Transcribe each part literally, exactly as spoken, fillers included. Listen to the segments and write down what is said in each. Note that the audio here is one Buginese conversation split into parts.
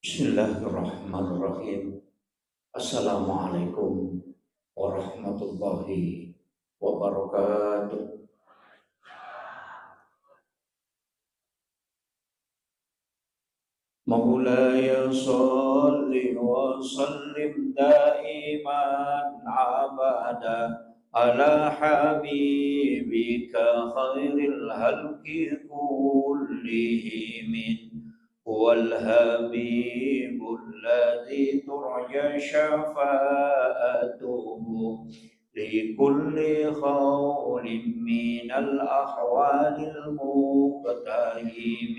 Bismillahirrahmanirrahim. Assalamualaikum warahmatullahi wabarakatuh. مولاي صل وسلم دائما أبدا على حبيبك خير الخلق كلهم. هو الحبيب الذي ترجى شفاعته لكل هول من الأهوال المقتحم.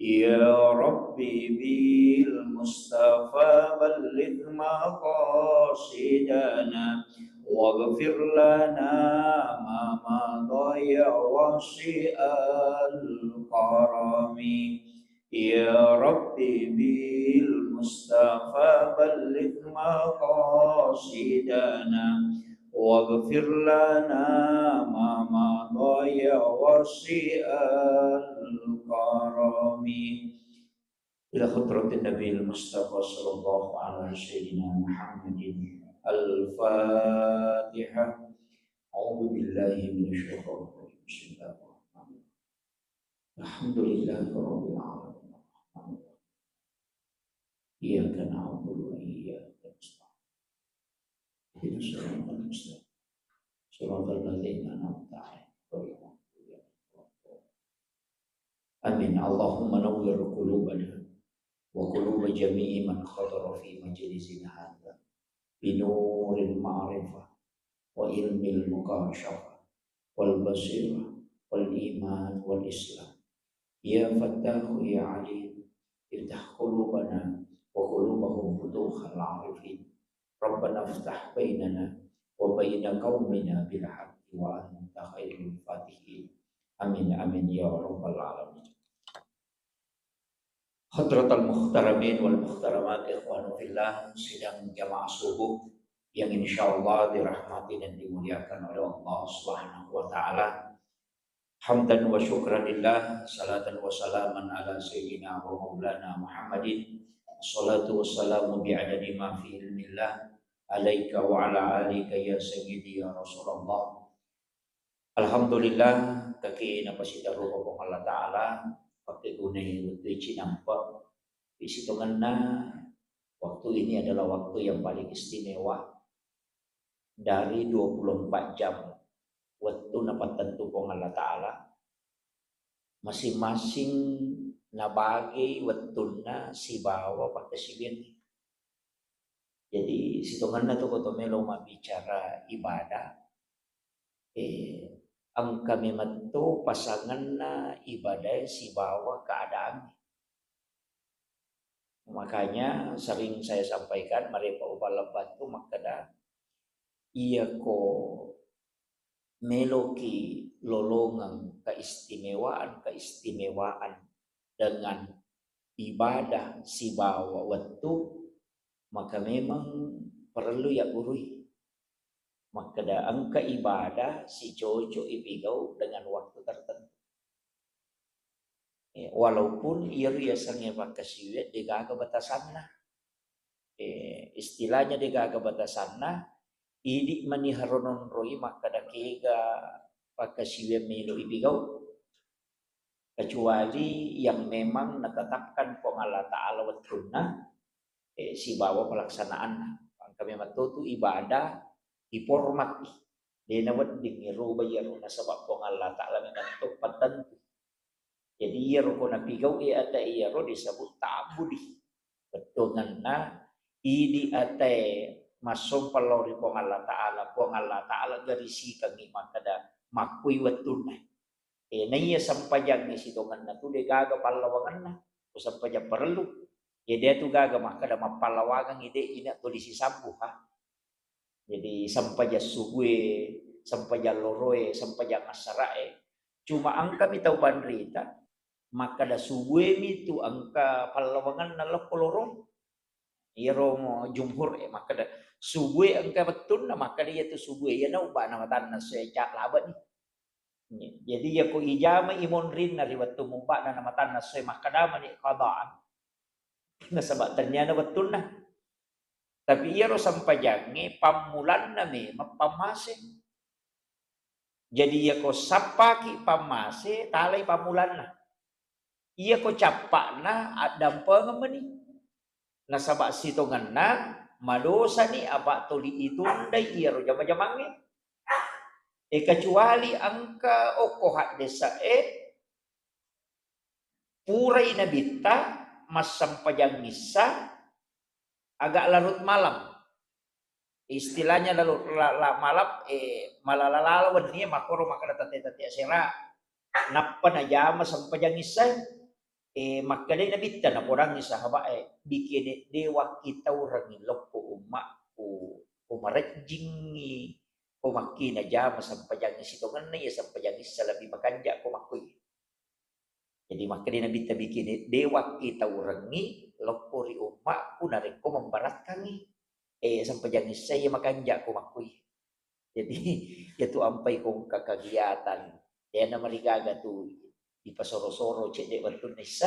يا رب بالمصطفى بلغ مقاصدنا واغفر لنا ما مضى يا واسع الكرم. يا رب بالمصطفى بلغ مقاصدنا واغفر لنا ما مضى يا واسع الكرم. إلى حضرة النبي المصطفى صلى الله على سيدنا محمد. الفاتحة. أعوذ بالله من الشيطان الرجيم. بسم الله الرحمن الرحيم. الحمد لله رب العالمين. الرحمن الرحيم. إياك نعبد وإياك نستعين. اهدنا الصراط المستقيم. صراط الذين أنعمت عليهم غير المغضوب عليهم ولا الضالين. آمين. اللهم نور قلوبنا وقلوب جميع من حضر في مجلسنا هذا بنور المعرفة وعلم المكاشفة والبصيرة والإيمان والإسلام. يا فتاح يا عليم، افتح قلوبنا وقلوبهم فتوح العارفين. ربنا افتح بيننا وبين قومنا بالحق وأنت خير الفاتحين. آمين، آمين يا رب العالمين. Hadratal muhtaramin wal muhtaramat, ikhwanu fillah, sidang jamaah subuh yang insyaallah dirahmati dan dimuliakan oleh Allah Subhanahu wa taala. Hamdan wa syukran lillah, salatan wa salaman ala sayyidina wa maulana Muhammadin. Salatu wassalamu bi'adadi ma fi ilmillah alaika wa ala alika ya sayyidi ya Rasulullah. Alhamdulillah, kaki napasitaru Puang Allah Ta'ala, pakkegunai wettu cinampe. Isitongenna waktu ini adalah waktu yang paling istimewa dari dua puluh empat jam wettu napattentu Puang Allah Ta'ala. Masing-masing nabagei wettunna sibawa pakkasiwianna. Jadi, sitongenna tu ko to melo mabbicara ibadah, eh, engka memetto pasangenna ibadah sibawa keadaan. Makanya sering saya sampaikan, marepa uballeng batu makkeda, iyako meloki lolongeng keistimewaan-keistimewaan dengan ibadah sibawa wettu, maka memang perlu yaggurui. Makkeda engka ibadah sicoco ipigau dengan waktu tertentu. Eh, walaupun iyaro yasengnge pakkasiwiang degaga batasanna. Eh, istilahnya degaga batasanna, idi mani haro nonroi makkeda kega pakkasiwiang melo ipigau. Kecuali yang memang natetapkan Puang Allah Ta'ala wettunna, eh, sibawa pelaksanaanna. Engka memang to tu ibadah diformat, de nawedding irubai iyaro nasaba Puang Allah Ta'ala memang to pattentu. Jadi iyaro ko napigau e ata iyaro disebut ta'abbudi. Wettungenna idi atae massompa lao ri Puang Allah Ta'ala, Puang Allah Ta'ala garisikengngi makkeda makkui wettunna. Eh, naiya sempajangnge sitongenna tu degaga pallawangenna, ko sempajang parellu. Jadi atu gaga makkeda mappallawangeng ide ina tuli sisabbu ha. Jadi sempajang subue, sempajang loroe, sempajang assarae. Cuma engkami tau panrita makkeda subue mi tu engka pallawangenna lokko loro. Iyaro mo jumhur e makkeda subue engka wettunna, makkeda iyatu subue iyana ubbana matanna soe ca labani. Jadi iyako ijama imonrinna ri wettu mubbana na matanna soe makkeda mani qadaan. Nasaba tenniana wettunna. Tapi iyaro sempajangnge pammulanna memang pammase. Jadi iyako sappaki pammase, talai pammulanna. Iyako cappa'na addampengeng meni. Nasaba sitongenna madosani apa tuli itundai iyaro jama-jamangnge. E, kecuali engka okko haddese'e purai nabitta massempajang issa agak larut malam. Istilahnya lalu la, la, malam, eh, malala-lala wennie, makkoro makkeda tette-tette asera. Nappa najama sempajang issa, eh, makkedai nabitta, napodangngi sahabat, eh, bikene de wakkitaurengngi lokko ummakku, ko marejjingngi, ko makki najama sempajang sitongenna iya sempajang issa lebbi makanja ko makkoi. Jadi makkedai nabitta bikini, de wakkitaurengngi lokko ri ummakku narekko membarakkangngi. Eh, sempajang issa iya makanja ko makkui. Jadi, iyatu ampai ko engka kegiatan. De'na marigaga tu dipasoro-soro cedde wettunna issa.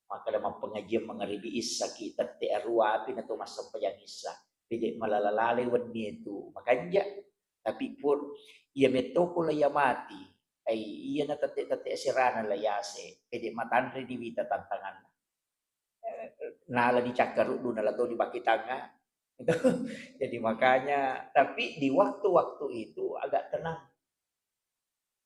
Makkeda mappengajian mangaribi issaki tette arua api na to massempajang issa. Pede malala-lalai wennie tu makanja. Tapi pur iya mettoko la iya mati, ai iyana tette-tette aserana la yase, pede matanre di wita tantanganna. Eh, nala dicakkaruddu, nala to dibakki tangnga. Jadi makanya, tapi di waktu-waktu itu agak tenang.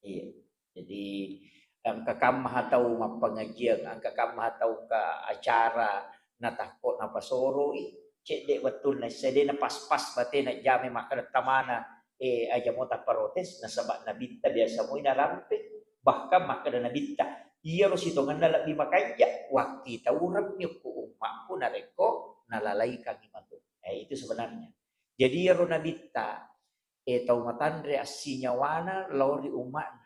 Iya. Jadi, engka kamma tau mappangajiang, engka kamma tau engka acara, natakko napasoroi, cedde wettunna issa de na pas-pas batena jamai makkeda tamana, eh, aja mo tapparotes, nasaba nabitta biasa moi narampe. Bahkan makkeda nabitta, iyaro sitongenna lebbi makanja, wakkitauremmi okko ummakku narekko nalalaikangi matu. Eh, itu sebenarnya. Jadi iyaro nabitta, eh, tau matanre assinyawana lao ri umma'na.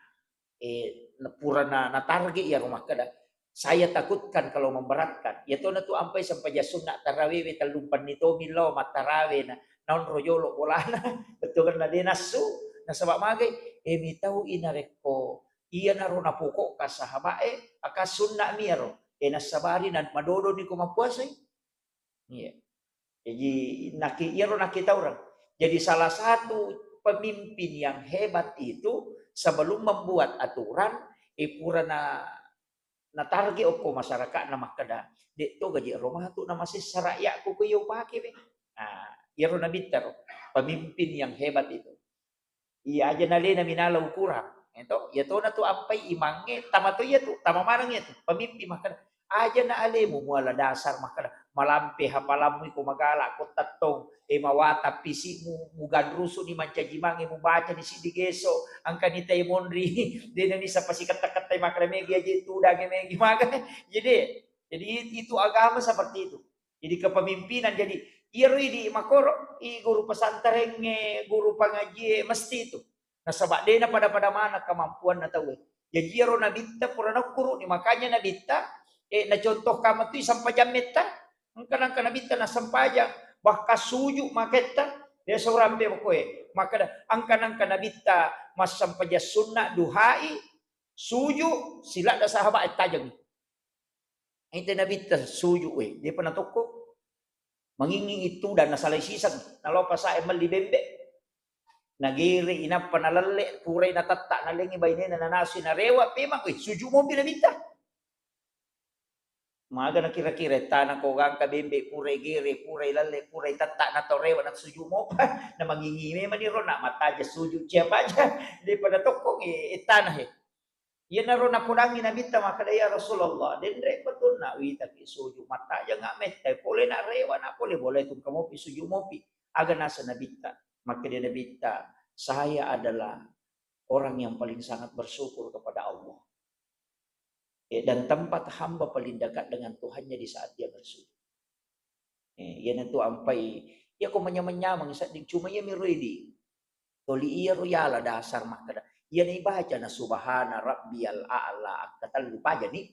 Eh, na-, purana natarget iyaro makkeda, "Saya takutkan kalau memberatkan." Iyatona tu ampai sempajang sunna tarawewe tellumpenni tomi lao mattarawe na, naonro jolo bolana, bettuanna de nassu, nasaba magai, eh, mitau inarekko iyanaro napokokka sahabae, aka sunna mi iyaro, eh, nassabari na madodoni ko mappuasai. Iya. Jadi, naki-, iyaro nakkitaureng. Jadi, salah satu pemimpin yang hebat itu sebelum membuat aturan, eh, purana natarget okko masyarakatna makkeda, "De to gaji ro matu namasessa rakyatku ko iya upake be." Nah, iyaro nabitta ro, pemimpin yang hebat itu. Iya aja nalena minala ukurang. Eto, iya tona tu ampai imangnge, tama to iya tu, tama maneng iya tu. Pemimpin makkeda, "Aja na alemu muala dasar," makkeda, "malampe hafalammu iko magala ko tettong, eh, mawata pisimu, muganrusu ni mancaji mange, mubaca ni siddi geso, angkani tai monri, dena ni sapa siketta-kettai makkeda megi aja tudang megi maga." Jadi, jadi itu agama seperti itu. Jadi kepemimpinan, jadi iyaro idi makoro, i guru pesantrengnge, guru pangajie, mesti itu. Nasaba de napada-pada maneng kemampuanna tauwe. Jaji iyaro nabitta pura naukkuru ni, makanya nabitta, eh, nacontoh kamatui sempajang metta, engka nangka nabitta nassempajang, bahkan suju maketta, de seorang be koe. Makkeda, engka nangka nabitta massempajang sunna duhai, suju, siladda sahabat e tajengi. Ite nabitta suju, we, depa natokko. Mangingingi tudang nasalai siseng, nalo pasae melli bembe. Nagere inappa nalelle, purai natetta, nalengi bainena nanasui narewa, pemang, we, suju mopi nabitta. Maga nakira-kira tana ko gangka bembe, purai gere, purai lalle, purai tetta, natorewa, nasuju mopa, namangingi memang niro, na mataja suju cia paja, depa natokko, e, e tana, he. Iyanaro napodangngi nabitta makkeda, "Ya Rasulullah, denre petunna witaki suju, mattajanga metta, pole na rewa na pole, boleh tungka mopi suju mopi." Aga naseng nabitta? Makkeda nabitta, "Saya adalah orang yang paling sangat bersyukur kepada Allah. Eh, dan tempat hamba paling dekat dengan Tuhannya di saat dia bersujud." Eh, iyanatu ampai, iyako manyameng-nyameng sedding, cuma iyami roidi. Toli iyaro yala dasar makkeda, iyana ibaca na subhana rabbiyal a'la akkatellu pajani.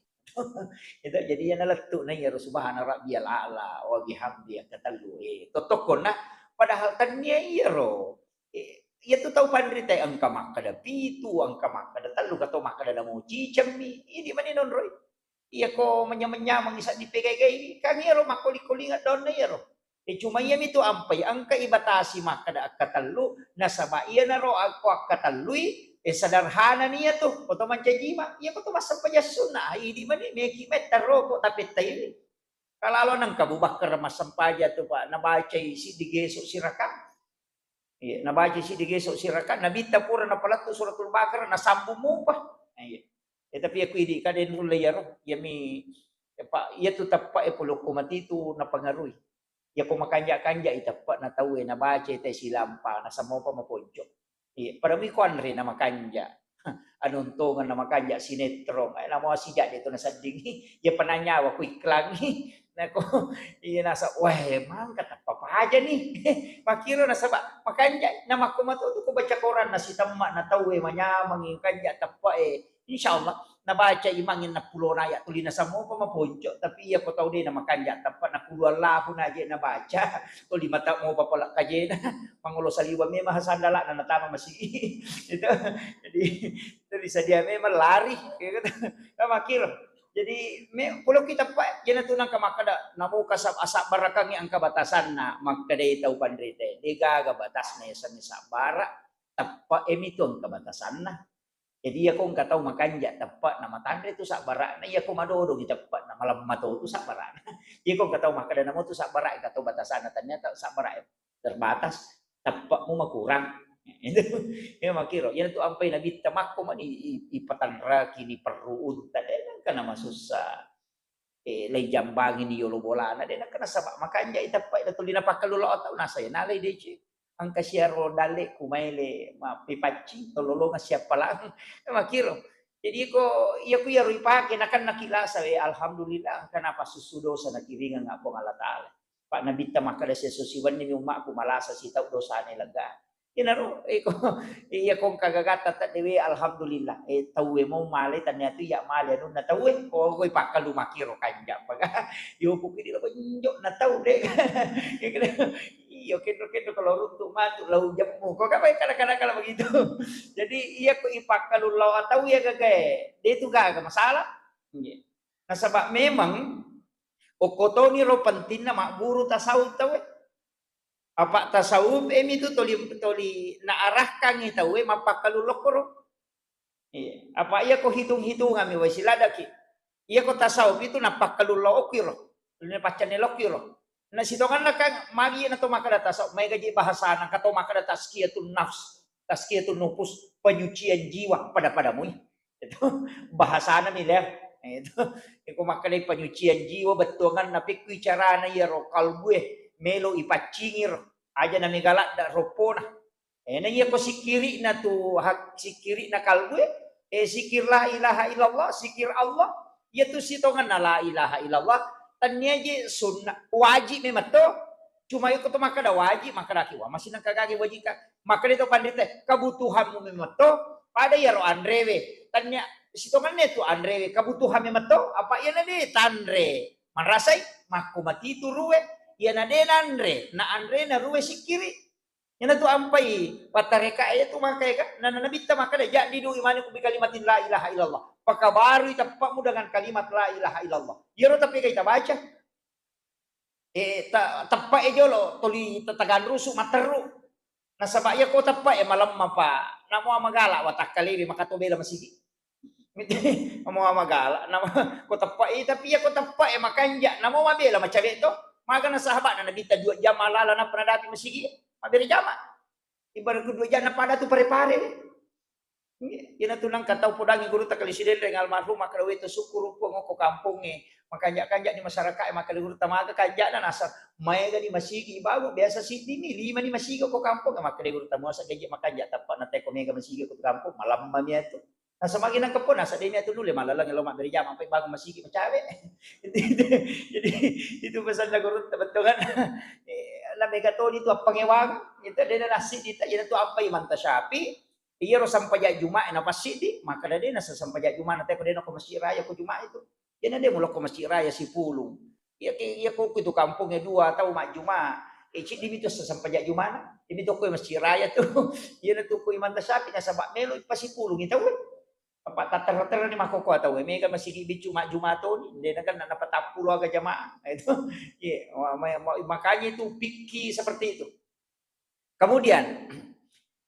Itu jadi iyana lettu na iyaro subhana rabbiyal a'la wa bihamdi akkatellu. Eh, tottokkonna padahal tennia iyaro. Eh, iyatu tau panrita engka makkeda pitu, engka makkeda tellu, kato makkeda namo cicemmi. Idi mani nonroi. Iyako manyameng-nyameng isedding pegai-gai, kan iyaro makkoling-kolingeng daunna iyaro. E, cuma iyami tu ampai engka ibatasi makkeda akkatellu, nasaba iyanaro akko akkatellui, e, sederhana ni iyatu, oto mancaji ma, iyako to massempajang sunna, idi mani meki metteroko tapettaiwi. Kalalo nengka Abu Bakar massempajang tu, Pak, nabacai siddi geso sirakang. Iya, nabacai siddi geso sirakang, Nabitta pura napalettu suratul Baqarah, nasambung mupa. Iya. E, tapi aku idi kadang nulle iyaro, iyami, ya, Pak, iyatu teppe e polokko mati tu napengaruhi. Iyako makanja-kanja i teppe na tau e nabaca te silampa, nasamopa maponco. Iya, pada miko anre na makanja. Anontongenna makanja sinetron, eh, namo sijak de tu naseddingi, iya penanyawa ku iklangi. Nako, iya nasa, wah, mangka teppa paja ni. Makiro nasaba makanja, namakko mato tu ko baca koran nasitemma na tau e manyameng kanja teppa e. Insya Allah, nabaca imang napulona ayat tuli nasamopa maponco, tapi iya ko tau de na makanja teppa na puluhan lahu na je nabaca, tuli mata mopa pala kajena, mangolo saliwa memang sandala na natama masigi. Itu. Jadi, itu bisa dia memang lari, ya kan? Nah, makiro. Jadi, me-, polo kita pa, jena tu nangka makkeda, namo kasab-, asabbarakang engka batasanna, makkeda tau panrita, de gaga batasna ya sami sabbara, teppa e mitu engka batasanna. Jadi, iya ko engka tau makanja teppa na matanre tu sabbarana, iya ko madodong teppa na malemma to tu sabbarana. Iya ko engka tau makkeda namo tu sabbara engka to batasanna, ternyata sabbara terbatas, teppe'mu makurang. Itu, ya makiro. Iya tu ampai Nabitta makko mani i-, i-, ipatanraki ni perru unta, de nengka namasussa. Eh, lai jambangi ni yolo bolana, de nengka nasaba makanja i teppa, de tuli napakkalulo tau nasa ya nalai dece. Engka siaro dalle ku maele mappipaccing, tololonga siappalang. Eh, makiro. Jadi ko iya ku iyaro ipake nakennaki lasa, eh, alhamdulillah, engka napassussu dosa nakiringeng Puang Allah Taala. Pak Nabitta makkeda, "Siesso siwenni mi ummakku malasa sitau dosana lega." Inaro, iko, iya kongka gagatta taddewe, alhamdulillah. Eh, tauwe mau male, tania tu iya male anunna tauwe. Oh, koi pakkalu makiro kanja paga. Yo, pokoknya lo konjo na tau de. Iyo, kendo-kendo kalau runtuk matu lau jemmu. Kok apa kadang-kadang kalau begitu. Jadi, iya ko ipakkalu lao tau ya gagae. De tu gaga masalah. Nggih. Nasaba memang okko toni ro pentingna magguru tasawuf tauwe. Apa tasawuf e mitu toli, toli naarahkangi tauwe mappakkalu lokkoro. Iya. Apa iya ko hitung-hitungan mi wai siladaki. Iya ko tasawuf itu nappakkalu lokiro. Toli napaccanne lokiro. Na sitonganna kan magi na to makkeda tasawuf, mai gaji bahasana ka to makkeda tazkiyatun nafs, tazkiyatun nufus, penyucian jiwa pada-pada mui. Itu bahasana mi, Ler. Itu, iko makkedai penyucian jiwa, bettuanganna pekkui carana iyaro kalbue melo ipaccingiro. Aja na mega ladda roppona. Eh, na iya ko sikkiri'na tu hak, sikkiri'na kalbue, eh, sikir la ilaha illallah, sikir Allah, iya tu sitonganna la ilaha illallah, tania je sunna, wajib memang to. Cuma iko to makkeda wajib, makkedaki wa masih nengka gage wajib ka. Makkeda to pandita, kebutuhanmu memang to, pada iyaro anrewe. Tania sitonganna tu anrewe, kebutuhan memang to, apa iya na de tanre. Marasai, makku mati tu ruwe, iya na de nanre, na anre na ruwe sikkiri. Iyana tu ampai pattareka e tu maka eka, na, na, Nabitta makkeda, "Jaddidu imanakum bi kalimatin la ilaha illallah." Pakabarui teppe'mu dengan kalimat la ilaha illallah. Iyaro tapi kai tabaca. Eh, ta-, teppe e jolo, tuli tataganrusu matteru. Nasaba iya ko teppe e malemma pa, namo magala watakkalewi maka to bela masigi. Mau magala, nama ko teppe i, tapi iya ko teppe e makanja, namo mabela macawe to. Magana sahabatna Nabitta dua jam malala nappa nadapi masigi, mabbere jama. Ibaratku dua jam napada tu pare-pare. Iya, iyana tu nangka tau podangi gurutta Kali Sidenreng almarhum makkeda, "Wettu sukkuru Puang okko kampongnge. Makanja-kanja ni masyarakat e," makkeda gurutta, "maga kanjana nasa maega ni masigi bagu biasa siddi ni, lima ni masigi okko kampongnge," makkeda gurutta, "Muasa gaji makanja tappa na teko mega masigi okko kampong, malamma mi atu." Nasa magi nangka po, nasa demi atu nulle malaleng lo mabbere jama, ampai bangun masigi macawe. Jadi, itu pesanna gurutta bettuanna. Eh, na mega toni tu appangewang, itu dena nasi dita, iyana tu ampai Imanta Syafi'i, iyaro sampaja Juma e na passiddi, makkeda de nasa sampaja Juma na teko de na ko masjid raya ko Juma itu. Iyana de mulokko masjid raya sipulung. Iya ke, iya ko itu kampongnge dua tau majjuma. Eh, ciddi mitu sampaja Jumana. Imi to ko masjid raya tu. Iyana tu ko Imanta Syafi'i nasaba melo pasipulung itu. Apa tatterre-terre ni makkokkoe tau, mega masigi biccu majjuma toni, de' na kan napatappulo aga jamaah. Itu, iya, ma-, ma-, ma-, makanya itu fikih seperti itu. Kemudian,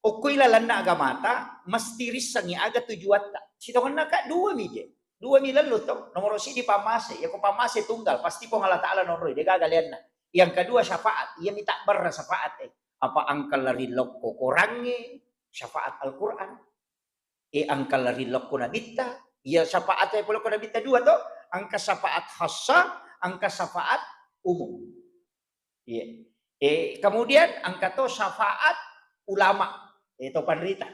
okko ilalenna agamata, mesti rissengngi aga tujuatta. Sitongenna ka dua mi je. Dua mi lellu to. Nomoro sidi pammase, yako pammase tunggal, pasti Puang Allah Ta'ala nonroi, de' gaga leanna. Yang kedua syafaat, iya mi tabbarra syafaat e. Apa engka lari lokko korangnge, syafaat Al-Quran. E, engka lari lokko nabitta, iya syafaat e pole ko nabitta dua to, engka syafaat khassa, engka syafaat umum. Iya. E, kemudian engka to syafaat ulama, e, to panrita.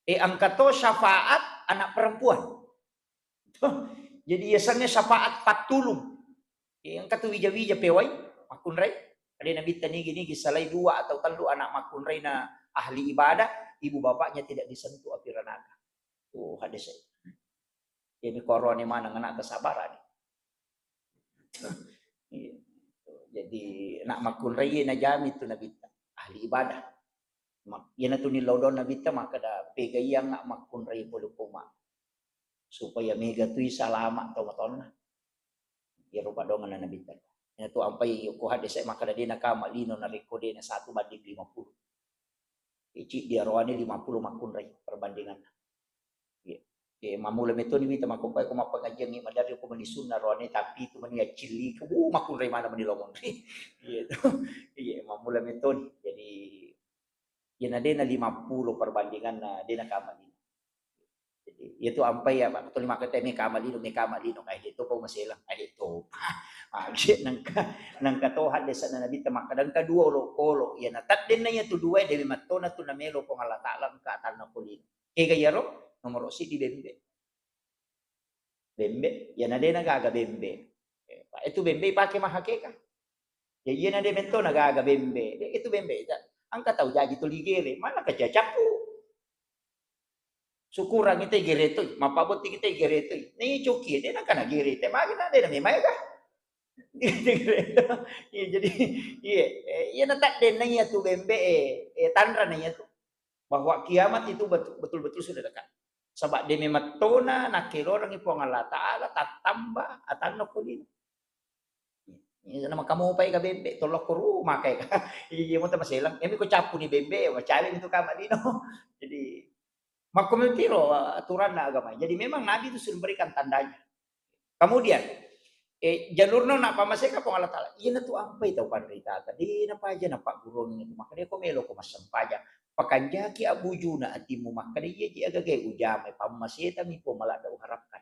E, engka to syafaat anak perempuan. Jadi yasengnge syafaat pattulung. E, engka tu wija-wija pewai makkunrai. Ada nabitta nigi-nigi salai dua atau tellu anak makkunraina ahli ibadah, ibu bapaknya tidak disentuh api neraka. Tuh, hadis e. Jadi korone maneng anak kesabaran. Iya. Jadi, nak makkunrai najami tu nabitta. Ahli ibadah. Mak-, iyanatu nillau dong nabitta makkeda, "Pegaiang nak makkunrai pole poma. Supaya mega tui salama tau matonna." Iyaro padongenna nabitta. Iyanatu ampai ko hadis e makkeda de' nakama lino narekko de' na satu banding lima puluh. Icik dia roane lima puluh makkunrai perbandinganna. Iya. Iya, mammula metoni wita makkokkoe ko mappangajiangngi maderri ko mani sunna roane, tapi itu mani accilli ke, wuh, makkunrai mana mani lomonri. Iya, itu. Iya, mammula metoni. Jadi, iya na de' na lima puluh perbandinganna, de' nakama lino. Jadi, iya tu ampai ya, Pak. Tuli makkeda mekama lino, mekama lino, kayak gitu, Pak, maselang, kayak gitu. Magi nengka, nengka toha desa na nabitta makkeda engka dua olokolo. Iya na taddenna iya tu dua, de' mattona tu namelo Puang Allah Ta'ala engka atanna ko lino. Ega iyaro? Nomoro sidi bembe. Bembe, iyana de' na gaga bembe. Eh, pa-, itu bembe ipake mahakeka. Ya, iyana de' metto na gaga bembe. De', itu bembe. Engka tau jaji tuli gere, mana ka cappu. Syukurang ite gere toi, mappabotti kita gere toi. Ni coki, de' na kana gere, te magi na de' na memang ya kah? Iya, jadi, iya, eh, iyana taddenna iya tu bembe, eh, eh, tanra na iya tu. Bahwa kiamat itu betul, betul-betul sudah dekat. Saba' de' memettona nakkelorengngi Puang Allah Ta'ala tattamba atanna ko lino. Iya, nama kamu pai ka bembe, tolokko rumah kai ka. Iya, mau tamaselang. Emi ko cappu ni bembe, macale itu kama lino. Jadi, makko metiro aturanna agama. Jadi, memang Nabi itu sudah memberikan tandanya. Kemudian, eh, jalurna na pammaseka Puang Allah Ta'ala. Iyana tu ampai tau panritata. De' napaja napagguruangngi tu. Makkeda ko melo ko massempajang. Pakanjaki abbujuna atimmu. Makkeda iya ji agagae ujamai. Pammasetami Puang maladda uharapkan.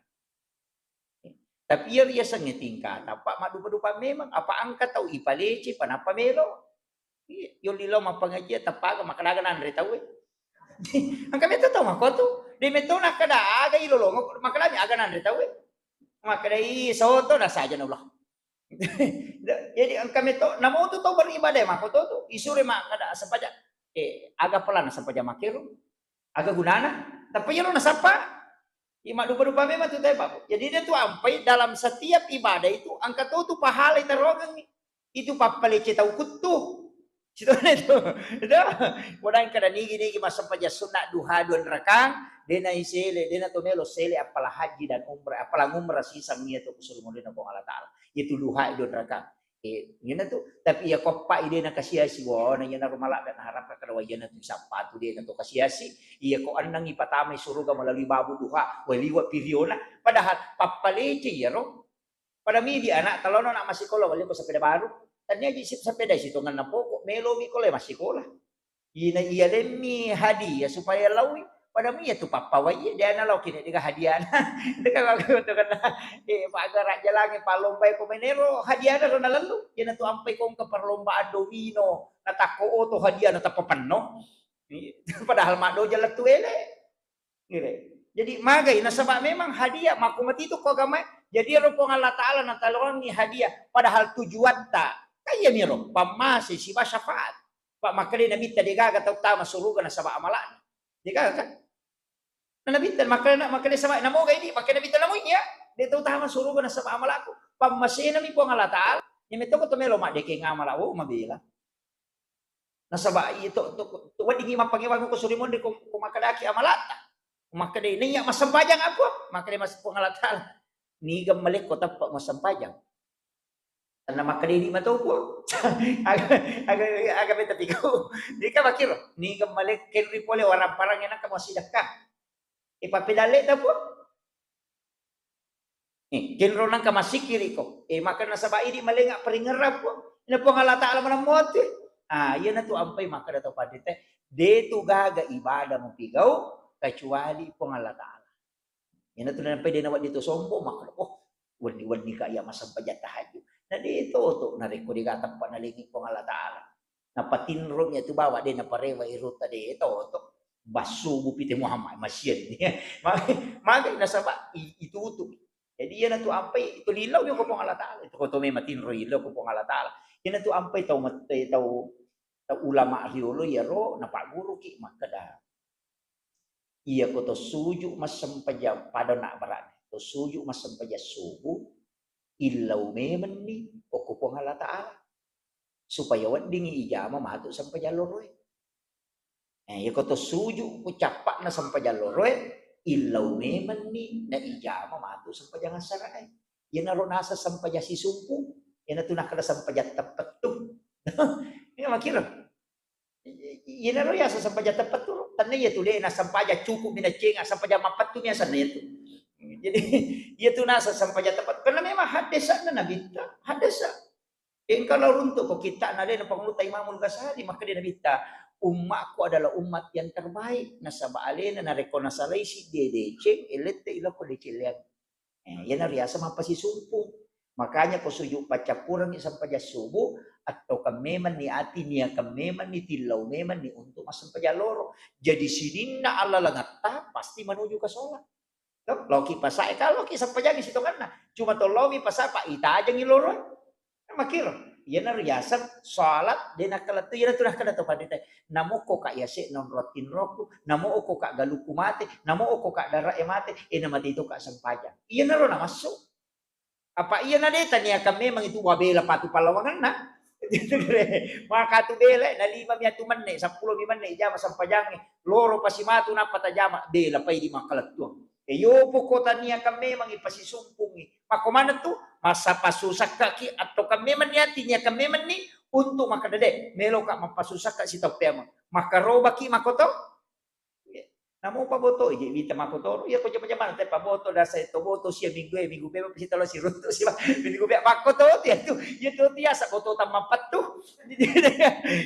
Tapi iya riasengnge tingkata. Pak maddupa-dupa memang. Apa engka tau ipalece, panappa melo. Iya, yolli lao mappangajian, tappaga makkeda aga nanre tauwe. Engka metto tau makkotu, de' metto nakkeda aga ilolongokko, makkedami aga nanre tauwe. Makkedai soto nasaja naulah. Jadi engka metto, namotu tau beribadah makkoto tu, isure makkeda sempajang, eh, aga pelana sempajang makkero? Aga gunana? Tappa iyaro nasappa, iya maddupa-dupa memang tu tau, Pak. Jadi de' tu ampai dalam setiap ibadah itu engka to tu pahala itaroangengngi. Itu pappalece tau kuttu. Sitona itu. Itu. Modang kada nigi-nigi massempajang sunna duha dua rakang, de' na isele, de' na to melo sele appala haji dan umrah, appala umrah sisang iya to kusuru modena Puang Allah Ta'ala. Itu duha dua rakang. Eh, iyana tu, tapi iya ko eppa i de' na kasiasi, wah, na iyana ro maladda naharapkan kada wah iyana tu sappatu de' na to kasiasi, iya ko enneng ipatamai suruga melalui babu duha, wah liwa piriona, padahal pappalece iyaro. Pada midi anak talono nak massikola, wali ko sepeda baru. Tania ji si-, sepeda sitongenna pokok, melomi ko le massikola. Ina iya lemmi hadiah supaya laui. Pada mi iya tu pappawai, dia na lau kini dega hadiahna. Dega bagus tu kena. Eh, pagara jalangi palombai ko menero hadiahna ro nalellu. Ina tu ampai ko engka perlombaan domino, natakko oto hadiah na tappa penno. Padahal maddo jalan tu ele. Gitu. Jadi magai nasaba memang hadiah makko matitu ko agama. Jadi ero Puang Allah Ta'ala nataloangi hadiah padahal tujuatta kaya miro pammase siba syafaat. Pak makkeda nabitta degaga tau tama suruga nasaba amala'na. Degaga kan? Na nabitta makkeda, makkeda saba namoga ini makkeda nabitta namu iya de tau tama suruga nasaba amala'ku. Pammasenami Puang Allah Ta'ala. Nyemetoko to melo maddekeng amala wo mabela. Nasaba iya to, to, to weddingngi mappangewang ko suri monri ko, ko makkedaki amala'ta. Makkeda, "Naiya massempajang apa?" Makkeda, "Mas-, Puang Allah Ta'ala, niga malekko tappa massempajang?" Tanna makkeda, "Idi mato, Puang." Aga, aga, aga beta pikau. Nika makkiro, niga malekko kenri pole warang-parang enakka massidekka. E, pappedalle ta, Puang. Eh, kenro nangka massikkiri ko. Eh, maka nasaba idi malenga paringerrang, Puang. Na Puang Allah Ta'ala maneng muatu. Ah, iyanatu ampai makkeda tau panrita, de tu gaga ibadah mupigau kecuali Puang Allah Ta'ala. Iyanatu nampai de nawedding to sombong, makkeda, "Oh, wenni-wenni ka iya massempajang tahajud." Na de toto, narekko de gaga teppa nalengi Puang Allah Ta'ala. Napatinromi atu bawa, de naparewa irutta, de toto. Bassubu pite Muhammad, masienni. Mage, mage nasaba i-, itutu. Jadi iyanatu ampai, itu lillau ko Puang Allah Ta'ala. Itu ko to memang tinro illau ko Puang Allah Ta'ala. Iyanatu ampai tau mette, tau, tau ulama riolo iyaro napagguruki makkeda, "Iyako to suju massempajang pada nak barak, to suju massempajang subuh, illau memenni okko Puang Allah Ta'ala, supaya weddingi ijama matu sempajang loroe." Eh, iyako to suju ko cappa'na sempajang loroe, illau memenni na ijama matu sempajang assarae. Iyanaro nasa sempajang sisumpu, iyanatu nakkeda sempajang teppettu. Iya makkiro. I-, i-, iyanaro yaseng sempajang teppettu, tenna iya tu de nassempajang, cukup mi nacenga, sempajang mappettu mi asenna iya tu. Jadi, iya tu naseng sempajang teppettu. Karena memang haddesa'na Nabitta, haddesa. Engka lao runtu ko kitta'na alena Pangulutta Imamul Ghazali, makkeda Nabitta, "Ummatku adalah umat yang terbaik, nasaba alena narekko nasalai siddi deceng, elette ilokko deceng leang." Eh, iyana riaseng mappasisumpung. Makanya ko suju paccappurengngi sempajang subuh, attokan memenni ati, niakan memenni, tillau memenni untuk massempajang loro. Jadi sininna allalengetta pasti menuju ke sholat. To, loki pasae, kalau ki sempajangi sitonganna. Cuma to lomi pasae, pa itajangi loro. Makkiro. Iyana riaseng sholat de nakkalettu, iyana tu nakkeda to pandita. Namo ko ka yase nonrottinroku, namo ko ka galukku mate, namo ko ka dara e mate, e namate to ka sempajang. Iyanaro namassu. Apa iyana de taniakan memang itu wabela patu pallawanganna. Maka tu bela, na lima mi atu menne, seppulo mi menne jama sempajangnge. Loro pasi matu nappa tajama, bela pai di makkalettuang. E, yopo ko taniakan memang ipasisumpungi. Makko maneng tu, masa pasusakkaki attokan memang niati niakan memang ni untuk makkeda de, meloka mappasusakka sitau peameng. Makkarobaki makoto. Namo paboto, ije wita makotoro, iya ko jama-jamang te paboto, dasa to boto sia minggu e, minggu pema pasti talo siruntu siba, minggu pema makkoto tu ya tu, iya tu tiasa boto tammappettu. Jadi,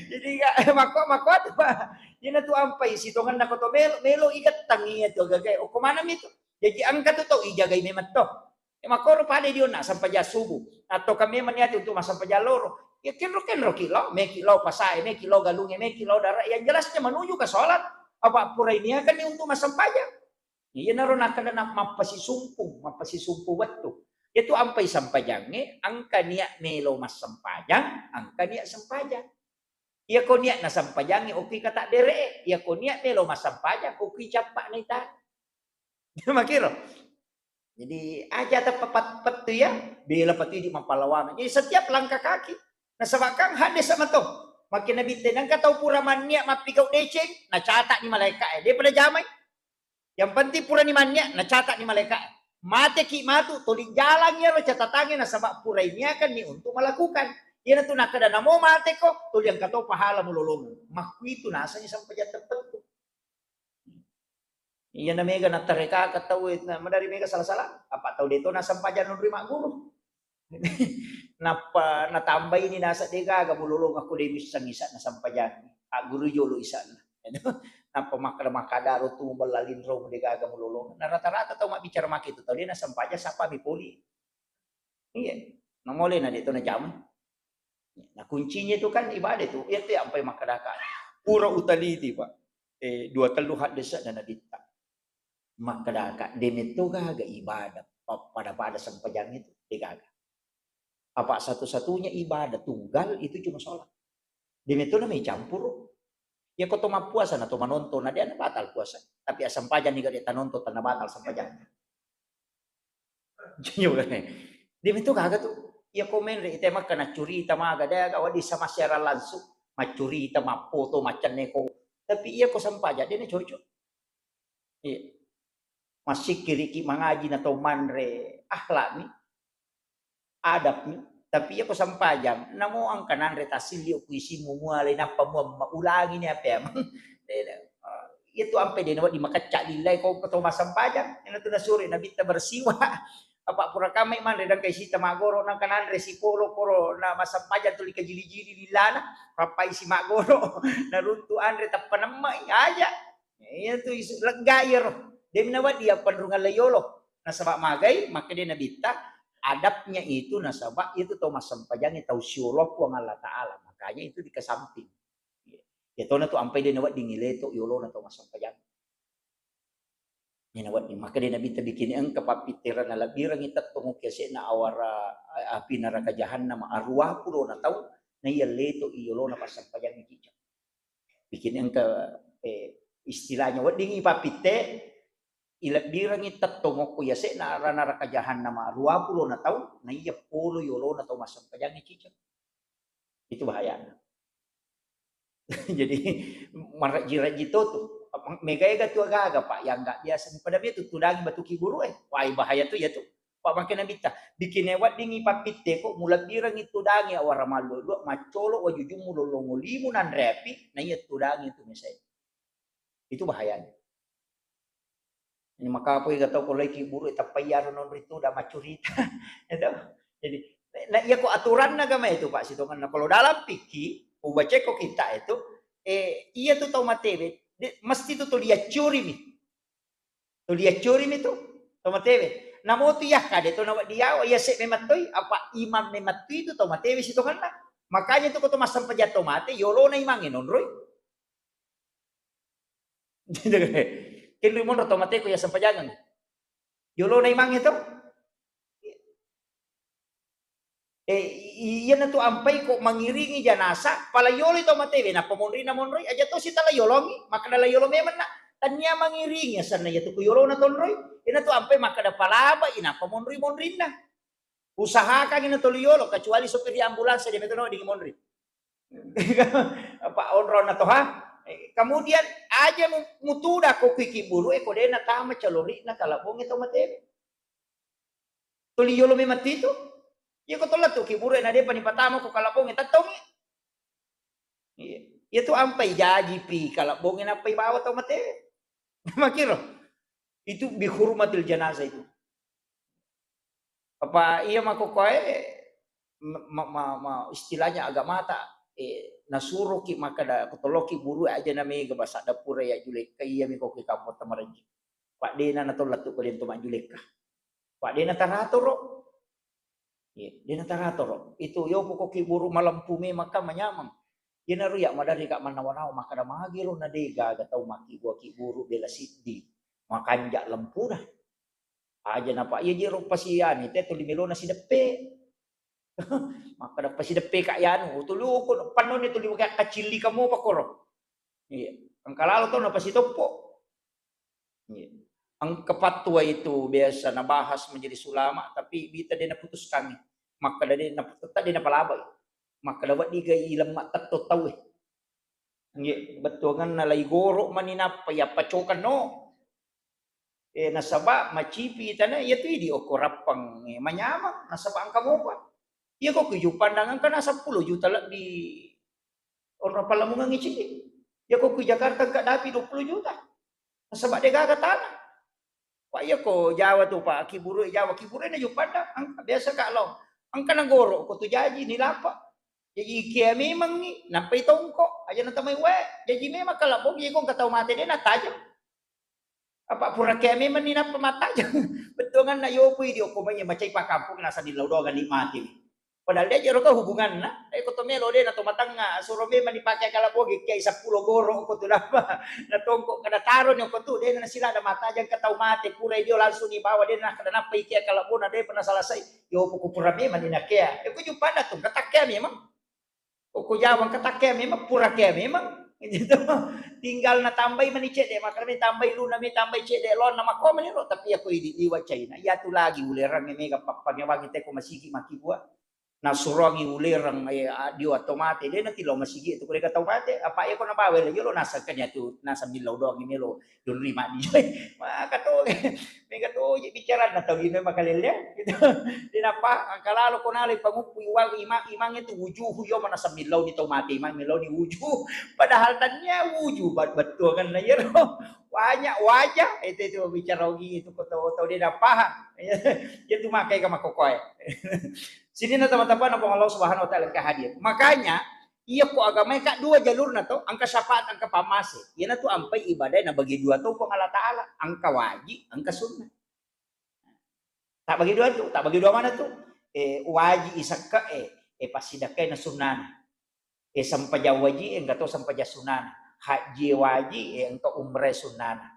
jadi, makko, makko atu, Pak. Iyana tu ampai sitonganna ko to melo, melo igettang iya tu agaga e. Okko maneng mi tu. Jaji engka tu tau ijagai memang to. E, makkoro pada dionna sempajang subuh. Attokan memang niati untuk massempajang loro. Ya kenro-kenro ki lao, meki lao pasae, meki lao galunge, meki lao dara. Yang jelasnya menuju ke sholat. Apa purai niakan ni untuk massempajang. Iyanaro nakkeda na mappasisumpung, mappasisumpung wettu. Itu ampai sempajangnge, engka niat melo massempajang, engka niat sempajang. Iyako niatna sempajangnge, okki kata dere, iyako niat melo massempajang, okki cappa naita. Makiro. Jadi, aja teppa pat-, pettu ya, bela patu idi mappalawang. Jadi, setiap langkah kaki, nasaba kan hadis sama to. Makin Nabi tenangka tau pura manniat mappigau deceng, nacatak ni malaika e. Dia pada jamai. Yang penting purani manniat, nacatak ni malaika e. Mateki matu, tuli jalang iyaro catatangnge nasaba purai niakan ni untuk melakukan. Iyana tu nakkeda namo mateko, tuli engka to pahala mulolongeng. Makkuitu nasengngi sempajang teppettu. Iyana mega nattarekaka tau e, na-, madari mega sala-sala. Apa tau de to nasempajang nonroi magguru. Nappa natambaini naseng de gaga mulolongeng ko de misseng isa'na sempajang. Agguru jolo isa'na. Nappa makkada-makkada ro tu mubella linro de gaga mulolongeng. Na rata-rata tau mabbicara make tu tau de nasempajang sapa mi poli. Iya. Namole na de to najama. Nah, kuncinya itu kan ibadah itu. Iya tu ampai makkadaka. Pura utaliti, Pak. Eh, dua tellu haddesa dan nabitta. Makkadaka, de metto gaga ibadah pa-, pada-pada sempajang itu, de gaga. Apa satu-satunya ibadah tunggal itu cuma sholat. De metto na mai campuru. Ya ko to mappuasa na to manonton, na de na batal puasa. Tapi asempajang ni gak de tanonton, tanna batal sempajang. Iya, de metto gaga tu. Iya ko menre ite makka na curita maga, de aga wadi sama siaran langsung. Maccurita, mappoto, maccenneko. Tapi iya ko sempajang, de na cocok. Iya. Massikkiriki mangaji na tau manre akhlakmi, adabmi. Tapi iya ko sampajang, namo engka nanre tassilli ku isimu mualai nappa mua ma-, ulangi ni apa emang. Iya tu ampe de nawedding makecca lillai ko, ko tau massampajang. Ina tu nasuro Nabitta bersiwa. Apa pura kamai manre dangka isita maggoro nangka nanre sipolo koro na massampajang tuli kajili-jili lillana. Pappai si maggoro. Naruntu anre tappa nemmai aja. Iya tu isu lega iyaro. Demi nawedding appanrungang la yolo. Nasaba magai, makkeda Nabitta, adabnya itu nasaba itu tau massempajangnge tau siolo Puang Allah Ta'ala. Makanya itu dikesamping. Iya tona tu ampai de nawedding ileto yolona tau massempajang. Iya nawedding. Makkeda Nabitta, bikin engka pappitterana lebbirangi tettong okki ase'na awara, eh, api neraka jahannam aruwa pulona tau, naiya leto i yolona passempajangnge ciceng. Bikin engka, eh, istilahnya wedding ipappitte, ilebbirengngi tettong okko yase'na ara naraka jahannama ruwa pulona tau, naiya polo yolona tau massempajangnge ciceng. Itu bahayana. Jadi, marejji-rejji to tu. Mega-ega tu aga-aga, Pak, yang nggak biasa. Pada mia tu tudangi batu kiburu, eh. Wah, bahaya tu ya tu. Pak, makkeda Nabitta, bikin weddingngi pappitte ko, mulebbirengngi tudangi awara malluwa-luwa, maccolo wajujummu lollongo limu nanre api, naiya tudangi tu mesai. Itu bahayanya. Ini makapoi ga tau ko lai kiburu, tappa iyaro nonri tudang maccurita. Itu. Jadi, na iya ko aturanna agama itu, Pak, sitongenna. Kalau dalam fikih, ubaceko kita itu, eh, iya tu tau matewe, de-, mesti tu tuli accurimi. Tuli accurimi tu, tau matewe. Namo tu iya kade to nawedding yawa, iya se memang toi, apa imam memang tu itu tau matewe sitongenna. Makanya tu ko to massempajang to mate, yolona imangnge nonroi. Kenri monro tau mate ko iya sempajangeng. Yolona imangnge to. Eh, i-, iyana tu ampai ko mangiringi janasa, pala yoloi tau matewe, nappa monrinna monroi, aja tosi tala yolongi, makkeda la yolo memenna. Tania mangiringi asenna iya tu ko yolona tonroi, ina tu ampai makkeda palabai, nappa monri monrinna. Usahakangi na toli yolo, kecuali sopir ambulans de meto no dingi monri. Apa onronna toha? Eh, kemudian aja mu-, mutuda ko kui kiburu e ko de natama calori'na kalabonge tau matewe. Tuli yolo memang tu itu. Iya ko tolla tu kiburu e na depa ni patama ko kalabonge tattongi. Iya. Iya tu ampai jaji pi kalabonge nappai bawa tau matewe. Makiro. Itu bihurmatil janazah itu. Apa iya makkokkoe ma-, ma-, ma-, ma-, istilahnya agamata, eh, nasuroki makkeda, ko toloki buru aja na mega basadda pura ya julekka, iya mi ko ki kampong tamarejji. Pak dena na tolla tu ko dento majjulekka. Pak dena taratoro. Iya, dena taratoro. Itu yo poko ki buru malempu memang ka manyameng. Iyanaro iya maderri ka mannawa-nawa makkeda magiro na de gaga tau makkibua ki buru bela siddi. Makanja lempuna. Aja napa iya jero pasiani te tuli melona sideppe. Makkeda pasideppe ka yanu, tulu ko pannoni tuli ka kacilli kamu pakoro. Iya, engka lalo to napasitoppo. Iya. Engka pattua itu biasa nabahas majelis ulama, tapi bita de naputuskan. Makkeda de nap-, tetap de napalabai. Makkeda wedding ga ilemma tetto tau e. Nggih, bettuanganna lai goro mani nappa iya pacokan no. Eh, nasaba macipi tana iya tu idi okko rappang, eh, manyamang, nasaba engka mopa. Iya ko ku Juppandang engka na seppulo juta lebbi onrong pallamungengngi cedde. Iya ko ku Jakarta engka dapi dua puluh juta. Nasaba de gaga tana. Pak, iya ko Jawa tu, Pak, kiburu Jawa, kiburu na Juppandang, engka biasa ka lao. Engka na goro ko tu jaji ni lapa. Jaji ikia memangngi, nappai tongko, aja natamai wae. Jaji memang kalabong, iya ko engka tau mate de natajeng. Apa pura kea memang ni nappa mattajeng. Bettuanganna yopo idi okko mai macai pakampung nasa di lao doang nikmati. Padahal de jero ka hubunganna. Eh, ko to melo de na to matengnga, suro memang dipake kalabogi kiai seppulo goro ko tu nappa. Na tongko kada taro ni ko tu de na sila ada mattajeng ka tau mate pura dio langsung dibawa de na kada nappa ikia kalabona de pernah selesai. Yopo ko pura memang ni nakea. Eh, ko Juppandang tu katakkea memang. Ko, ko Jawa katakkea memang, pura kea memang. Gitu. Tinggal natambai mani cedde, makkeda mi tambai luna mi, tambai cedde lona, makko mani ro, tapi iya ko idi liwa Cina, iya tu lagi ulerang mega pappangewangi te ko masigi makkibua. Nasuroangngi ulereng, eh, a-, dio atau mate, de' natillau masigi tu, kureka tau mate, apa iya ko nabawa le, yolo naseng kan iya tu, naseng millau doang melo, yolo rima di, maka to, mega to, je bicara na tau ini makalele, gitu. De' napa, angka lalo ko nalai panguppu iwang, imang, imang itu wujuhu, yo mana sambillau ni tau mate, imang millau ni wujuh, padahal tania wujuh, bat-, betul kan na yero, banyak wajah, itu, itu bicara ogi itu ko tau, tau de' napaham, itu makai ka makokoe. Sininna teman-teman, Puang Allah Subhanahu wa Ta'ala engka hadir. Makanya, iya ko agamae ka dua jalurna to, engka syafaat, engka pammase. Iyanatu ampai ibadae nabagi dua to Puang Allah Ta'ala, engka waji, engka sunnah. Tak bagi dua tu, tak bagi dua mana tu? Eh, waji isekke, eh, eh, passidakkai na sunnana. Eh, sempajang waji, eh, engka to sempajang sunnana. Haji waji, eh, engka umrah sunnana.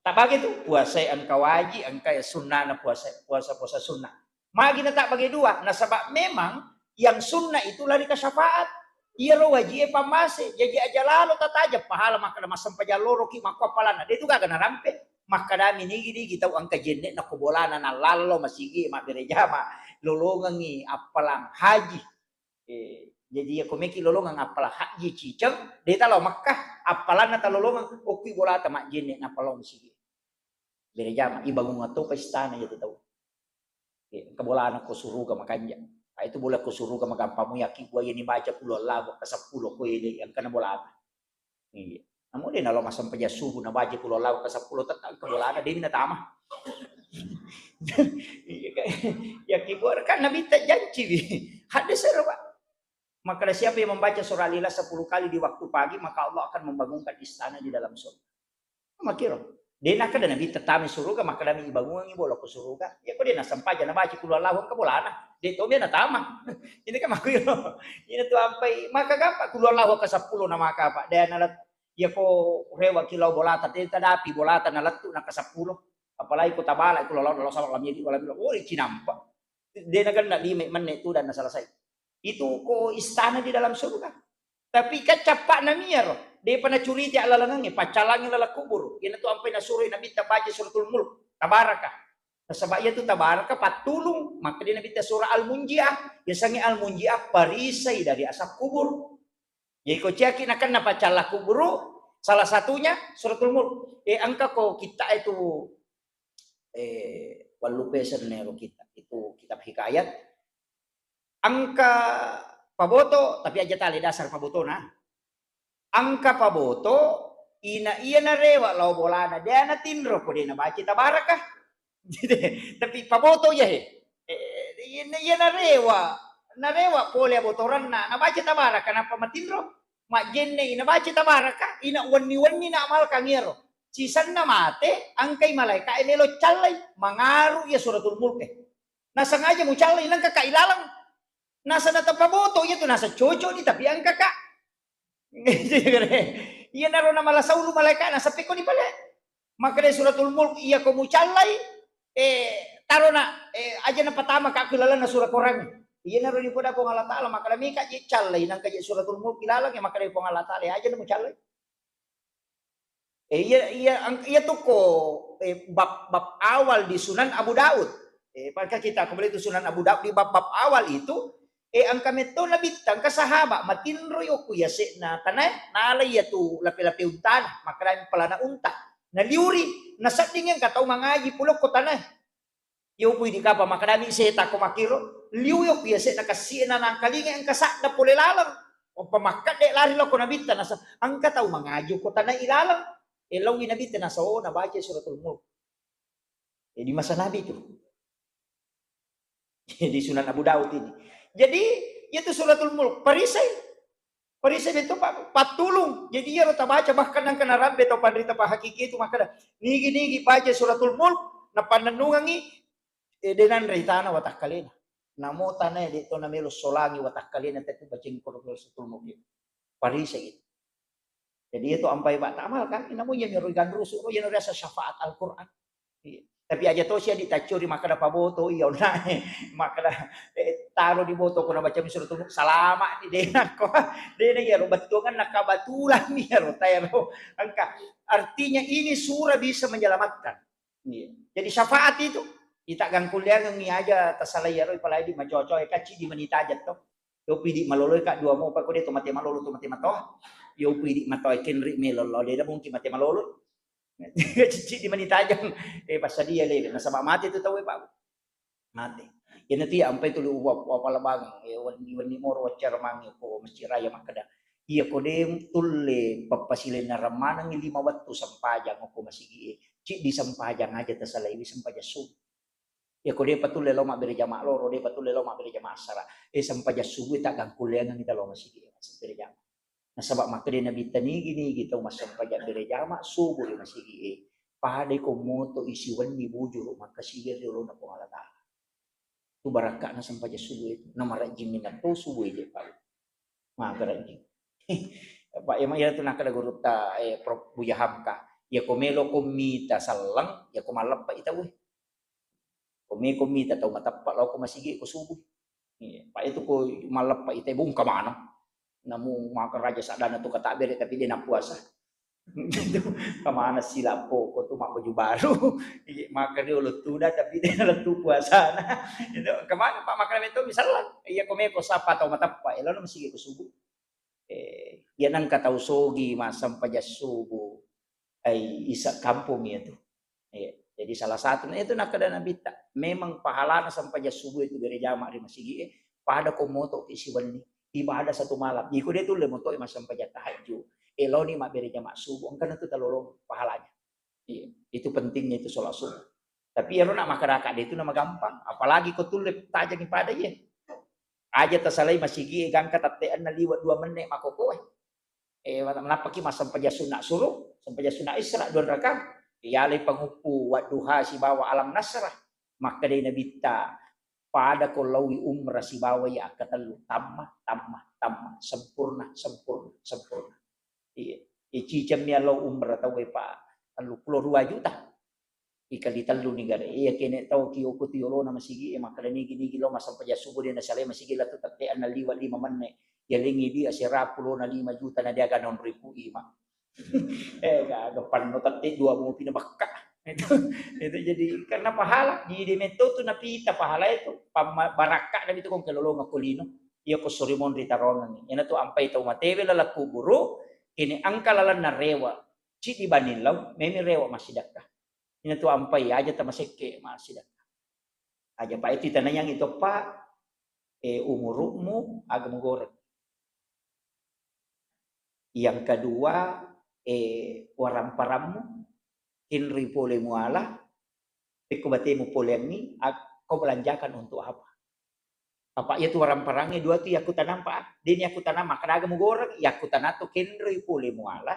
Tabage tu, puasa engka waji, engka sunnana puasa, puasa, puasa sunnah. Magi na tabage dua, nasaba memang yang sunnah itu lari ke syafaat. Iyaro waji e pammase, jaji aja lalo tataja pahala makkeda massempajang loroki makko appalanna. De tu gaga narampe. Makkadami nigi-nigi tau engka jenne nakko bolana nallallo masigi mabbere jama, lolongengi appalang haji. Eh, jadi iya ko meki lolongeng appalang haji ciceng, de ta lao Makkah, appalanna ta lolongeng, okki bolata majjenne nappa lao masigi. Bere jama, ibangungang topa istana iya tu tau. Eh, engka bolana ko suruga makanja. Ah, itu bola ko suruga magampang mu yaki buaya ni baca kulo Allahu ke seppulo ko ele engka na bolana. Iya. Namu de nalo massempajang subuh nabaca kulo Allahu ke seppulo tetta engka bolana de natama. Iya kan? Ya kibor kan Nabi tajanci wi. Hadis ero, Pak. Maka siapa yang membaca surah Al-Ikhlas sepuluh kali di waktu pagi, maka Allah akan membangunkan istana di dalam surga. Makiro. De nakkeda Nabi tatami suruga, makkadami ibangungi bola ko suruga. Ya ko de nasempaja nabaca kulo Allahu engka bolana. De to natama. Ini kan makiro. Ini tu ampai maka gapa kulo Allahu ke seppulo na maka apa. De nalat ya ko rewa kilo bolata, de tadapi bolata nalettu na ke seppulo. Apalagi ko tabala kulo Allahu, Allahu sama lam yalid walam yulad. Oh, cinampa. De nagenna lima menne tu dan selesai. Itu ko istana di dalam surga. Tapi kan cappa'na miyaro, depa nacuriti alalangengnge, paccalangi laleng kuburu. Iyanatu ampai nasuroi Nabitta baca Suratul Mulk, Tabaraka. Nasaba iyatu Tabaraka pattulung, maka de Nabitta surah Al-Munjiah, yasengnge Al-Munjiah parisai dari asap kubur. Jadi ko ciaki nakenna paccalla kuburu, salah satunya Suratul Mulk. Eh, engka ko kitta itu, eh, wallupe sennero kitta, itu kitab hikayat. Engka paboto, tapi aja tale dasar pabotona. Engka paboto, ina iya narewa lao bolana, de natinro ko de nabaca Tabaraka. Tapi paboto iya he. Eh, iya, iya narewa, narewa pole abotoranna, nabaca Tabaraka, nappa matinro. Majjenne, nabaca Tabaraka, ina wenni-wenni na amalkan iyaro. Sisenna mate, engkai malaika e melo callai, mangaru iya Suratul Mulk e. Nasengaja mucallai, nengka ka ilaleng. Nasa nateppa boto iya tu, nasa cocok ni, tapi engka ka. Iyanaro namala saulu malaika, nasa pekko ni pale. Makkeda Suratul Mulk, iya ko mucallai, eh, tarona, eh, aja napatama ka ku lalenna sura Korang. Iyanaro nipoda Puang Allah Taala, makkeda mika je callai, nangka je Suratul Mulk ilaleng, ya makkeda Puang Allah Taala, ya aja na mucallai. Eh, iya, iya, ang-, iya tu ko, eh, bab, bab awal di Sunan Abu Daud. Eh, maka kita kembali tu Sunan Abu Daud di bab-bab awal itu, eh, engka metto Nabitta, engka sahaba matinro yokku yase'na tanae, nala iya tu lape-lape untana, makkadami pelana unta. Naliuri, nasedding engka tau mangaji pulokko tanae. Yopui di kapa makkadami seta ko makkiro, liu yokku yase'na kassi'na nangkalinga engka sadda pole laleng. Oppa makkedde lari lokko Nabitta nasa, engka tau mangaji ko tanae ilaleng. Eh, laui Nabitta nasa, oh, nabaca Suratul Mulk. Eh, di masa Nabi tu. Di Sunan Abu Daud ini. Jadi, itu Suratul Mulk. Parisai. Parisai itu pa-, pattulung. Jadi, iyaro tabaca bahkan nangka narampe tau panrita pahakiki itu makkeda, nigi-nigi baca Suratul Mulk, napannennungangi, eh, de nanre tana watakkalena. Namo tanae de to namelo solangi watakkalena, tapi baca Suratul Mulk. Parisai itu. Jadi itu ampai ba tamal kan, namu iya miro ganrusu, iya riasa syafaat Al-Quran. Iya. Tapi aja to sia ditaccuri makkeda paboto, iya onnae. Makkeda, eh, taro di boto ko nabaca mi Suratul Mulk, salama ni de nakko. De na iya ro bettuangan na kabatulan ni ro taero. Engka. Artinya ini surah bisa menyelamatkan. Iya. Jadi syafaat itu. Ita gangkulleangengngi aja tasalai iyaro, ipalai di macoco e, kacci di mani tajeng to. Yo pidi malolo ka dua mo, pa ko de to mate malolo to mate matoa. Yo pidi matoa kenri melo lo, de da mungkin mate malolo. Kacci di mani tajeng, eh, passadia lele. Nasaba mate tu tau e, Pak. Mate. Iyana tu iya ampai tuli uwa-, uwapalebang, eh, wenni-wenni moro waccara mangi ko Masjid Raya makkeda, iya ko de tulle pappasilenna rammanengngi lima wettu sempajang ko masigi e, ciddi sempajang aja tasalaiwi sempajang subuh. Iya ko de patulle lao mabbere jama loro, de patulle lao mabbere jama asara, eh, sempajang subuh e taggangkulleangengngi ta lao masigi e, mabbere jama. Nasaba makkeda Nabitta, nigi-nigi tau massempajang bere jama subuh ri masigi e, padai ko moto i siwenni bujuru makkasiwiang ri olona Puang Allah Taala. Tu barakka'na sempajang subuh itu, namarajjing minatto subuh e je, Pak. Magarajjing. Pak, iya, iya tu nakkeda gurutta, eh, Prof Buya Hamka, iya ko melo ko mita selleng, iya ko malleppa i tau e. Ko meko mita tau mateppa lao ko masigi ko subuh. Iya, pa itu ko malleppa i tau e, bungka maneng. Namu maka raja saddana tu katabbere tapi de nappuasa. Itu kemana silappo ko tu mabbaju baru. Iya, maka riolo tuda tapi de lettu puasana. Itu kemana Pak, makkeda metto misalnya. Iya, ko meko sappa tau mateppa, eh, lao masigi ko subuh. Eh, iya nengka tau sogi massempajang subuh, ai isa kampung iya tu. Iya, jadi salah satu, nah, itu nakkeda Nabitta, memang pahalana sempajang subuh itu bere jama ri masigi e, pada ko moto ki siwenni, ibadah satu malam. Iko de tulle moto e massempajang tahajud, eh, laoni mabbere jama subuh, engkana tu talolong pahalanya. Iya, itu pentingnya itu sholat subuh. Tapi iyaro nak makkeda de tu namagampang, apalagi ko tulle tajengi pada iye. Aja tasalai masigi e gangka tette enneng liwe dua menne makkokkoe. Eh, nappaki massempajang sunna suruh, sempajang sunna Isra dua rakaat. Iyalai panguppu Wadduha sibawa Alam Nasrah. Makkedai Nabitta, pada ko laowi umrah sibawa iya akkatellu, tamma, tamma, tamma, sempurna, sempurna, sempurna. Iya. Icicemmi allo umrah tauwe pa telluppulo dua juta. Ikali tellu ni gare. Iya kene tau ki okko tu yolona masigi e, makkeda nigi-nigi lo massempajang subuh de nasalai masigi lettu tette enneng liwe lima menne. Yalengi di asera pulona lima juta na de aga naonroi ku ima. Eh, gaga panno tette dua mopi na bakka. Itu, itu jadi karena pahala. Jadi de metto tu napita pahala itu. Pamma-, barakka na itu kong kelolonga ko lino. Iya ko sori monri tarongengi. Iyana tu ampai tau matewe laleng kuburu, kene engka lalenna rewe, ciddi baning lao, memi rewe massidekka. Iyana tu ampai aja tamasekke massidekka. Aja pa itu tanayang itu pa, eh, umurumu aga mugoreng. Yang kedua, eh, waramparammu, kenroi pole muala, pekko batemu poleangngi, ak-, kau belanjakan untuk apa? Apa iya tu waramparangnge dua tu yakkutanang pa, deni yakkutanang makkeda aga mugoreng, yakkutanang tu kenroi pole muala,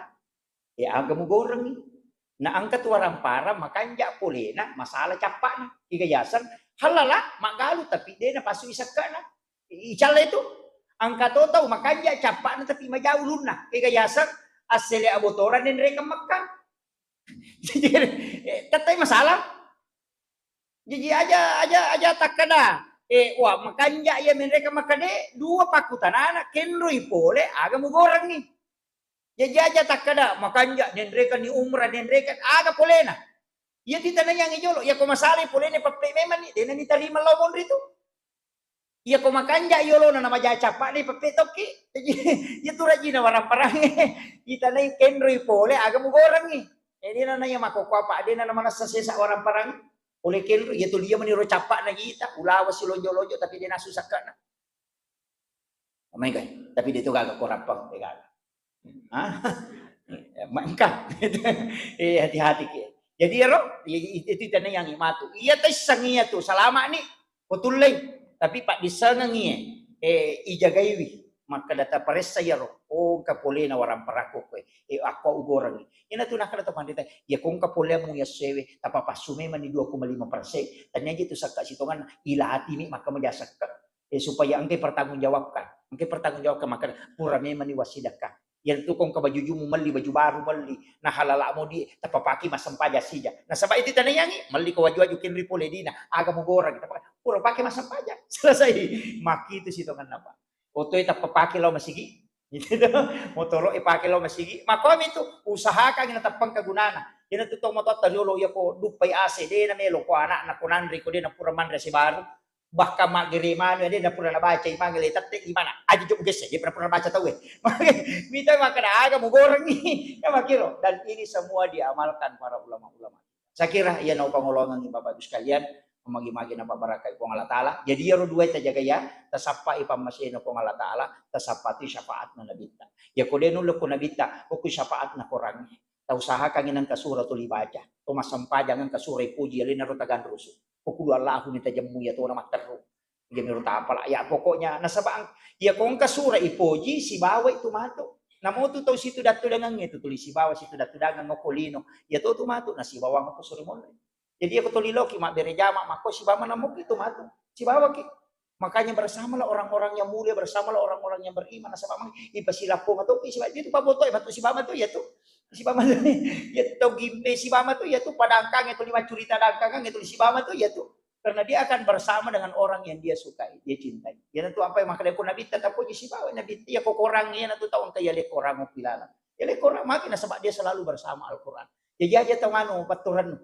ya aga mugorengngi. Na engka tu waramparang makanja polena, masalah cappana. Iga yaseng, halala, maggalu tapi de napasui sekkana. Icalla itu. Engka to tau makanja cappana tapi majau ulunna. Iga yaseng, assele abotorang denrekeng Mekka. Jadi, eh, tettai masalah. Jaji aja, aja, aja takkeda, eh, wah, makanja iya menrekeng Mekka de, dua pakkutanana, kenroi pole, aga mugorengngi. Jaji aja takkeda, makanja nenrekenni umrah, nenrekeng, aga polena. Iya ti tanayang jolo, iya ko masalai polena peppe memang ni, dena ni tarima lao monri tu. Iya ko makanja yolona na maja cappana peppe tokki. Jadi, iya tu rajina waramparang. Itanai kenroi pole, aga mugorengngi. Jadi nana iya makkokkoe apa, dena na manessa sesa waramparang. Pole kenro, iya tu lia mani ro cappana ita, ulawa silonjo-lonjo tapi dena susah kana. Maega, tapi de to gaga ko rappang, de gaga. Hah? Maengka. Eh, hati-hati ki. Jadi ero, i-, i-, itu tanayang matu. Iya taisseng iya tu, salama ni, ko tullei. Tapi paddissengengi, eh, ijagaiwi. Makkeda taparessa iyaro, oh, engka polena waramparang ko koe. Eh, akko ugorengngi. Ina tu nakkeda to pandita, iya ko engka poleammu iya sewe, tapapassu memang ni dua koma lima persen. Tania je tu sakka sitonganna, ilatimi makka maja sakka. Eh, supaya engkai pertanggungjawabkan. Engkai pertanggungjawabkan, makkeda pura memang ni wassidekka. Iya tu ko engka bajujumu melli, baju baru melli, na halala mo di, tapapaki massempajang sija. Nasaba itu tanayangi, melli ko waju-waju kenri pole dina, aga mugoreng, tapaka-, pura pake massempajang. Selesai. Maki itu sitonganna, Pak. Otoe tapapake lao masigi. Gitu. Motoro e pake lao masigi. Makomi tu, usahakan na tappang kegunana. Iyanatu tau matoatta riolo iya ko duppai ase, de' namelo ko ana'na ko nanre ko de' napura manre ase baru. Bahkan maggere manu de' napura nabaca imang le tette imana. Aja jok gesse, de' pernah pura baca tau e. Mita makkeda aga mugorengi. Ya makkiro. Dan ini semua diamalkan para ulama-ulama. Saya kira iya nau pangolongan Bapak Ibu sekalian, magi-magi napabarakai Puang Allah Ta'ala. Jadi iyaro dua tajaga ya, tasappai pammasena Puang Allah Ta'ala, tasappai syafaatna Nabitta. Ya ko de' nulle ko Nabitta, ko syafaatna korangnge. Tausahakangngi nengka sura tuli baca. To massempajang engka sura ipoji, alena ro taganrusu. Ko kudu Allahu ni tajemmu ya tona matteru. Jadi ro tapala. Ya pokoknya nasaba ang-, ya ko engka sura ipoji sibawa itu matu. Namotu tau situ dattu dangangnge tu tuli sibawa situ dattu dangang ko lino. Ya to tu matu nasibawa ko sura molle. Jadi ya ko tuli loki mabbere jama makko sibawa namoki tu matu. Sibawaki. Makanya bersamalah orang-orang yang mulia, bersamalah orang-orang yang beriman. Nasaba mang ipasilappong atau pi sibawa itu paboto matu sibawa tu ya tu. Sibawa tu ya tau gimpe sibawa tu ya tu padangkang itu lima curita dangkangan itu sibawa tu ya tu. Karena dia akan bersama dengan orang yang dia sukai, dia cintai. Ya tentu apa yang makanya Nabi tetap puji sibawa Nabi ya ko korang ya natu tau engka ya le korang pilala. Ya le korang maki nasaba dia selalu bersama Al-Quran. Jadi aja tau anu paturan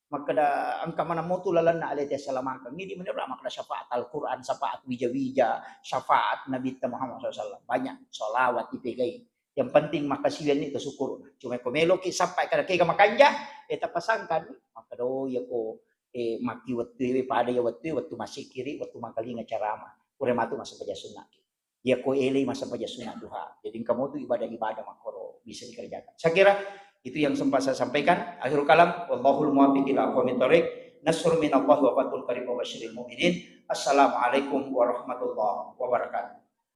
makkeda engka maneng motu lalenna aleta salamakeng. Idi menurut makkeda syafaat Al-Quran, syafaat wija-wija, syafaat Nabi Muhammad sallallahu alaihi wasallam. Banyak salawat dipegai. Yang penting makkasiwianni tasukkuru'na. Cuma ko meloki sappai kada kega makanja, eh tapasangkan makkeda oh iya ko eh makki wettu pada ya wettu wettu masikiri, wettu makalinga carama. Pura matu massempajang sunnaki. Ya ko elei massempajang sunnah duha. Jadi engka motu ibadah-ibadah makkoro bisa dikerjakan. Saya kira itu yang sempat saya sampaikan. Akhirul kalam, wallahul muwaffiq ila aqwamit thariq. Nasrun minallahi wa fathun qarib wa basyiril mu'minin. Assalamualaikum warahmatullahi wabarakatuh.